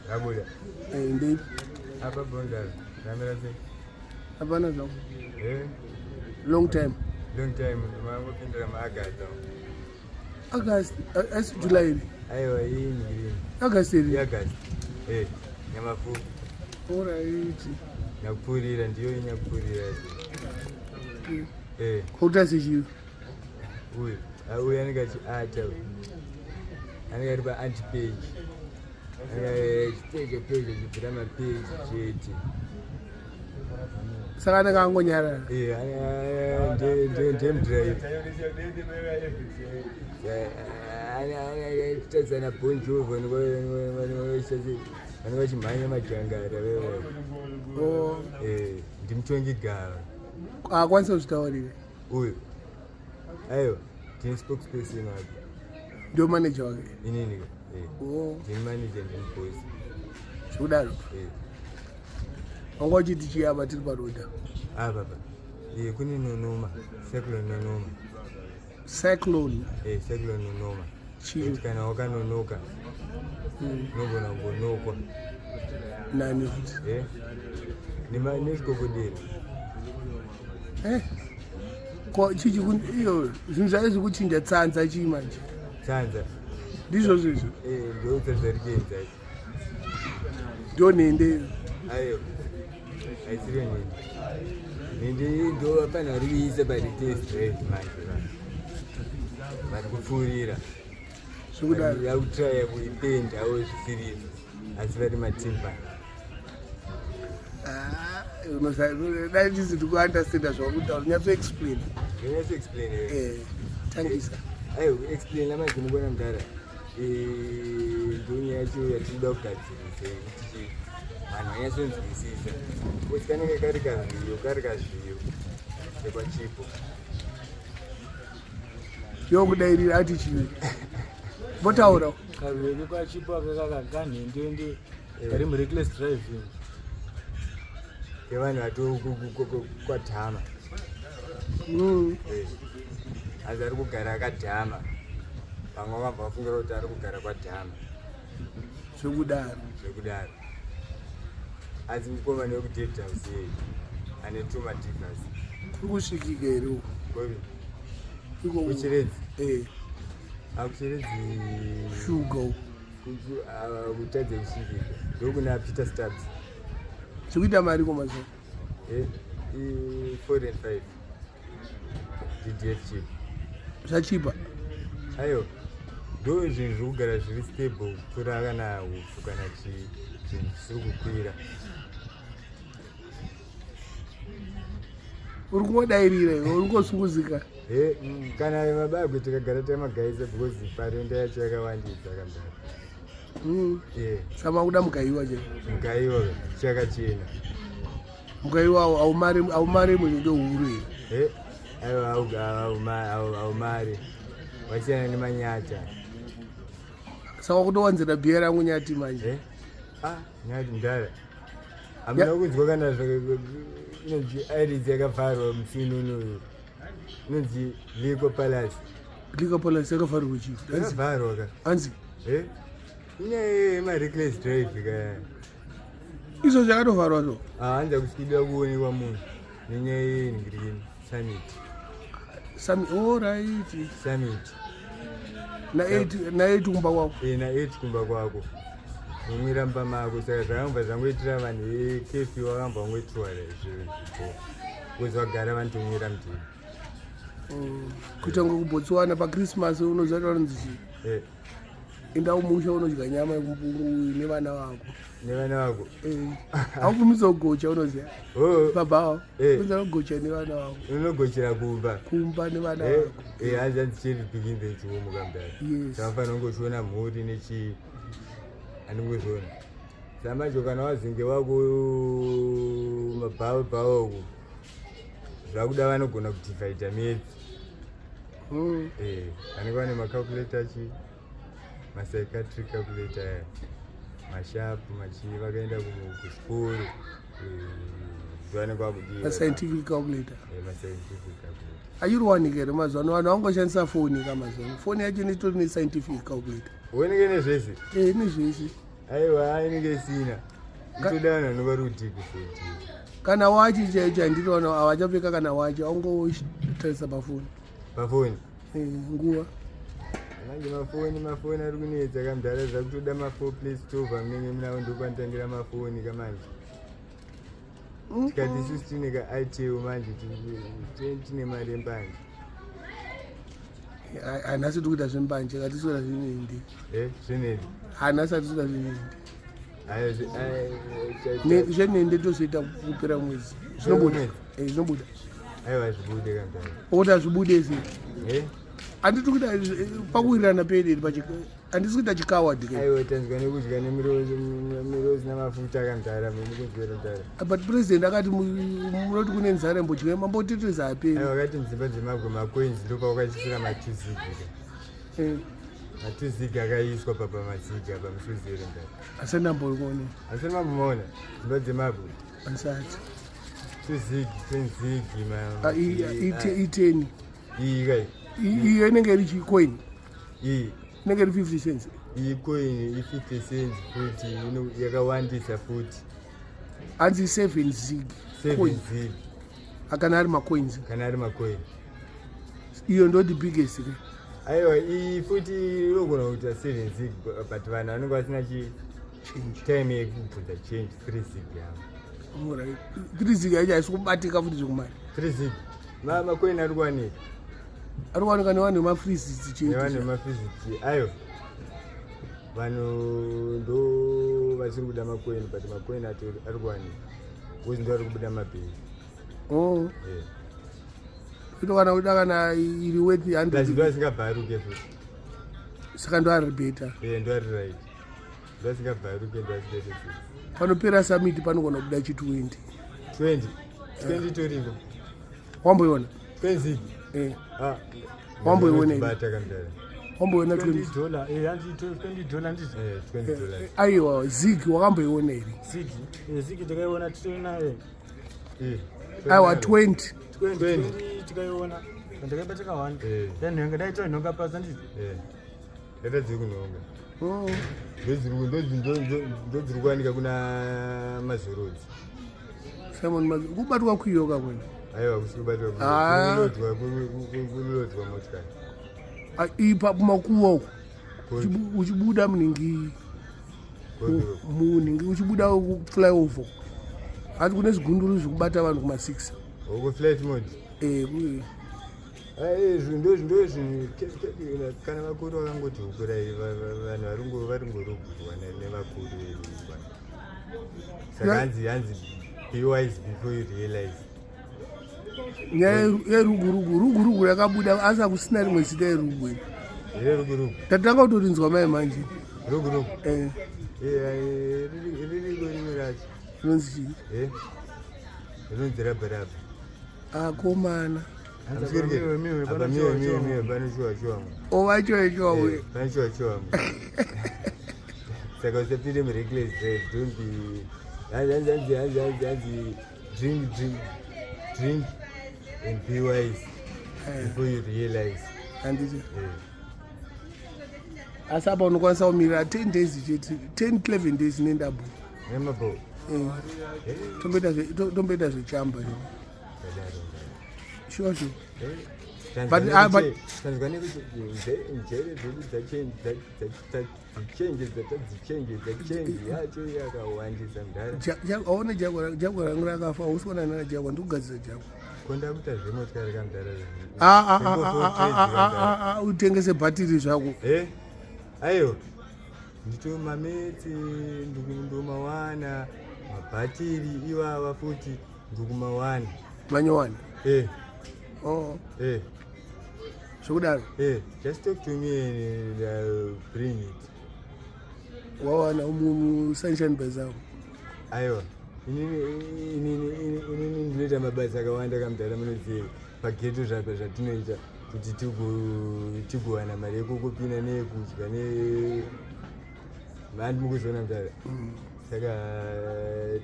Rabuda. Eh, ndeipi? Apa bondar. Ramira sei? Hapana zvangu. Eh? Long time. Long time. Mangopindira maAugust. August, asi July iri. Aiwa, iyi green. August iri. August. Eh, nyamafu. Alright. Nyakupfurira ndiyo inyakupfurira. Eh. Kuita sechiyo. Uyu, uyu anenge achiata. Anenge ari pa anti page. Chipeja peja chibvira mapeji chete. Saka anenge angonyarara. Ndemudrive. Tarisana Bon Jovi vanenge vachimhanya majangara oh. Ndimutongi gava. Akwanisa kuzvitaurira. Uyu. Aiwa, ndini spokesperson wake. Ndio manager wake. Inini. Eh. Oh. Ndini manager ndini boss. Zvekudaro. Eh. Wanga uchiti chii apa tiri paroda? Ah baba. Eh, kune nonoma, cyclone nonoma. Cyclone. Eh, cyclone nonoma. Chii? Kana wakanonoka. Unogona kungonokwa. Nani futi? Eh. Nema nezvikokodera. Eh. Ko chichi iyo zvinhu zvayo zviri kuchinja tsanza chii manje? Tsanza. Ndizvozvo izvo. Eh, ndo tsanza rikuedza. Ndo nhende. Ayo. Aisiri nhende. Nhende ndo hapana riisa pa test drive manje. Vari kupfuurira. Zvekudaro. Yakutraya kuipenda awo zvisirizo. Asi vari matimba. Ah, dai ndisi ndikuunderstanda zvakutaura nyatso explain. Nyatso explain. Eh, tangisa. Ayo explain manje mukona mudhara. Eh, ndonyaya yacho yatinoda kugadzirisa yekuti vanhu vanyatsonzwisisa. Kuti kanenge kari kazviyo, kari kazviyo sekwachipo. Yokudairira ati chii? Votaura. Karweke kwachipo akakaka kanhendende kari mureckless driving. Kevanhu vatokwadhama. Asi ari kugara akadhama. Vamwe vabva vafungira kuti ari kugara kwadhama. Zvekudaro. Zvekudaro. Asi mukomana wekuDavid House iyeye ane two madivas. Kuri kusvikika here uko? Kuri. Iko Kuchiredzi. Eh. Akuchiredzi. Shuga uko. Kutadza kusvikika. Ndokuna Peter Stubbs. Zvikuita mari ko mazuva? Eh, 4 and 5. DDF chip. Zvachipa. Ayo. Ndo zvinhu zviri kugara zviri stable kupfuura kana hupfu kana chii zvinhu zvisiri kukwira. Uri kungodairira iwe, uri kungosunguzika. Eh, kana mabagwe tikagara tamagaisa because parenda yacho yakawandisa kambari. Eh. Saka makuda mugaiwa chete. Mugaiwa chakachena. Mugaiwa aumare aumare mwenye ndo huru here. Eh, aiwa aumare. Wasiyana nemanyata. Saka kutowanzira bhiya rangu nyati manje. Eh? Ah, nyati mdara. Hamuna kunzwa kana inonzi Iris yakavharwa musi unono. Inonzi Liko Palace. Liko Palace yakavharwa chii? Yakavharwa ka. Anzi? Eh? Inyaya yema reckless drive ka. Izvo zvakatovharwa zvo. Ah, hanzi akusikidwa kuonekwa munhu nenyaya yengreen summit. Summit, all right. Summit. Na 8 na 8 kumba kwako. Eh, na 8 kumba kwako. Mumwira mumba mako saka zvakambva zvangoitira vanhu vekefi vakambva vangoitirwa zvinhu zvipo. Because vagara vanotomwira mudhini. Kuita kunge kuBotswana paChristmas unoziva kuti vanonzi chii? Eh. Enda kumusha unodya nyama yekumpungu nevana vako. Nevana vako? Eh. Haubvumidzwa kugocha unoziva. Oh. Baba avo. Eh. Unoziva kugocha nevana vako. Unogochera kumba. Kumba nevana Eh, vako. eh, hanzi hanzi cheri begins at home kambari. Yes. Saka unofanira kungochiona mhuri nechii. Andingozviona. Samanje kana wazinge wako mabhawa bhawa uku. Zvakuda vanogona kudivhaidha maths. Eh, vanenge vane macalculator chi mapsychiatric calculator aya masharp machi vakaenda kuchikoro ndovanenge vakudiwa mascientific calculator. Eh, mascientific calculator. Achiri kuwanika here mazuva ano? Vanhu vangoshandisa foni ka mazuva ano. Foni yacho inotori nescientific calculator. Uoneke nezvese? Eh, nezvese. Aiwa, inenge isina. Itoda vanhu vanenge vari kudiki futi. Kana wachi chaicho handiti vanhu havachapfeka kana wachi, aungotarisa pafoni. Pafoni? Eh, nguva. Manje mafoni ari kunetsa kamudhara, zvakutoda ma4 Play Store munenge munawo, ndopanotangira mafoni kamanje. Tikati isusu tine ka-itel manje, tine mari yembanje. Hanhasi tiri kuita zvembanje, katisi kuita zvenende. Eh, zvenende. Hanhasi hatisi kuita zvenende. Ayo, Zvenende tozoita kupera mwedzi, zvinobuda. Mwedzi? Eh, zvinobuda. Aiwa, zvibude kamudhara. Okuti hazvibude sei? Eh? Handiti kuita pakuwirirana pedu iri, handisi kuita chikawadi ke. Aiwa, tanzwa nekudya nemirozi namafuta kamudhara, mukunzwere mudhara. But president akati munoti kune nzara, imbodya mamboteteza aperi. Aiwa, akati mudzimba dzemabwe macoins ndopaukaisira ma2 zig. Ma2 zig akaiswa papa mazig apa, musuzere mudhara. Asati ndambokuone. Asati mambomaona dzimba dzemabwe? Andisati. 2 zig, 10 zig. I10. Iyi kai. Iyo inenge iri chicoin? Iyi. Inenge iri 50 cents. Iyi coin i50 cents futi, yakawandisa futi. Hanzi 7 zig. 7 coin. Zig. Kana ari macoins. Kana ari macoin. Iyo ndo the biggest ke? Aiwa, iyi futi inogona kuita 7 zig, but vanhu vanenge vasina chi Change. Time yekubvunza change, 3 zig yavo. Alright. 3 zig yacho haisi kubatika futi zvekumari. 3 zig, macoin ari kuwanika. Ari kuwanika nevanhu vemafreezits. Nevanhu Chete. vemafreezits ayo, vanhu ndo vasiri kuda macoin, but macoin ari kuwanika because ndo ari kubuda mabheri. Oh, ito kana kuda kana iri worth Plus ndo 100. asingabharuke futi. Saka ndo ari better. Eh, ndo ari right, ndo asingabharuke, ndo asingaite sei. Panopera summit panogona kubuda chi 20. 20, 20 toriko. Wamboiona? 20 zig. Eh. Ah, Wamboiona iri? bata kamudhara. Wamboiona 20 20? dollar, eh, hanzi 20 dollar, handiti? Eh, $20. Aiwa, zig wakamboiona iri? Zig, eh, zig takaiona titorina, eh. Eh, Aiwa, 20. 20. 20. 20. 20 tikaiona, ndakaibata ka 1. Eh. Then nhonga daitoinhonga pasi, handiti? Eh, data dziri kunhonga. Oh. Ndo dziri kuwanika kuna Mazorodzi. Simon kubatwa kuiyoka kwena? Aiwa, kusi kubatwa. Ah. Kunolodzwa motikari. Ah, ipa kumakuwa uko. Uchibuda muningi, muningi, uchibuda flyover, hati kune zvigunduru zvekubata vanhu kuma6. Uko flight mode. Eh. Ndo zvinhu kana vakuru vakangoti hukurai, vanhu varingorugurwa nevakuru vedu. Saka hanzi be wise before you realize. Nyaya yerugurugu, rugurugu yakabuda, asi hakusina rimwe zita yerugu iri. Ire rugurugu. Tatanga kutorinzwa mai manje. Rugurugu. Eh. Eh, ririko rimwe racho. Rinonzi chii? Eh, rinonzi rabharabha. Akomana. Apa miwe miwe miwe pano shuwa shuwa. Ovachoechowe. Pano shuwa shuwa. Saka usapinde mureckless drive, don't be, hanzi hanzi hanzi hanzi hanzi hanzi drink, drink, drink and be wise before you realize. Handiti? Eh. Asi apa unokwanisa kumirira 10 days chete, 10 11 days nendabo. Nemabo. Tomboita zvechamba. Kadaro. Sure. But Tanzwa nekuti njere dzedu dzachenje, dzatadzichenje, dzachenje yacho yakawandisa mudhara. Aone jagwa, jagwa rangu rakafa, hausi kuona nana jagwa, ndikugadzira jagwa. Konda kuita zvemotikari kamudhara. Ah, ah, ah, ah, ah, ah, ah, ah, utengese bhatiri zvako. Eh, aiwa, ndito mametsi ndomawana, mabhatiri ivava futi ndikumawana. Manyowani? Eh. Oh. Eh. Zvokudaro. Eh, just talk to me and I'll bring it. Wawana muSunshine Bazaar? Aiwa, inini ndinoita mabasa akawanda kamudhara, munoziva pageto zvapa zvatinoita kuti tigowana mari yekukupina neyekudya ne mandi, mukuziona mudhara. Saka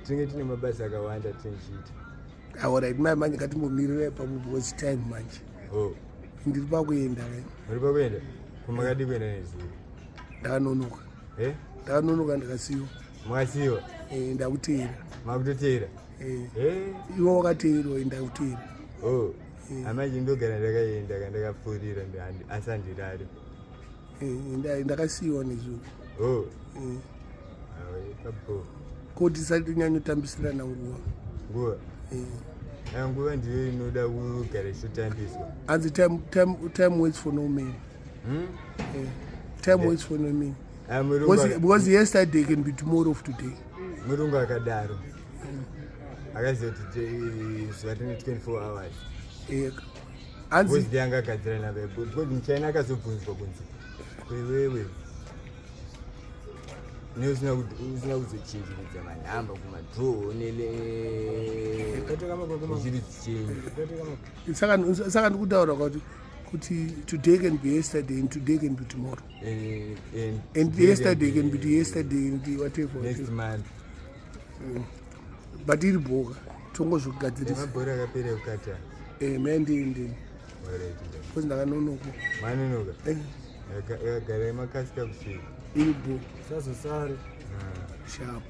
tinenge tine mabasa akawanda tinochiita. Alright, mai manje ngatimbomirira ipapo because time manje. Oh. Ndiri pakuenda ke. Muri pakuenda kumakadi kuenda nezuva? Ndakanonoka. Eh. Ndakanonoka ndikasiyiwa. Makasiyiwa? Eh, ndakuteera. Makutoteera? Eh. Eh. Iwe wakateerwa, ndakuteera. Oh. Amanje ndogara ndakaenda kandakapfuurira asi handirare. Eh, ndakasiyiwa nezuro. Oh. Eh. Awe, Ko tisati nyanyotambisirana nguva. Nguva? Eh. Nguva ndiyo inoda kugara ichitotambiswa. Hanzi time waits for no man. Eh. Time waits for no man. Ah, Because yesterday can be tomorrow of today. Murungu akadaro. Akaziva kuti zuva rine 24 hours. Eh. Hanzi Because ndiye angagadzira navo. Because muchina akazobvunzwa kunzi wewewe neusina usina kuzochinjiridza manhamba kumadhoo nechiri chenyu. Saka ndikutaura kuti today can be yesterday and today can be tomorrow. And And yesterday can be yesterday and whatever. Next Whatever. month. But iri bhoka tongozvigadzirisa. Mabhora akapera kukata. Eh, maendende. Alright. Because ndakanonoka. Manonoka. Eh, Akagara makasika kusvika. iri bho Sazosare. sharp.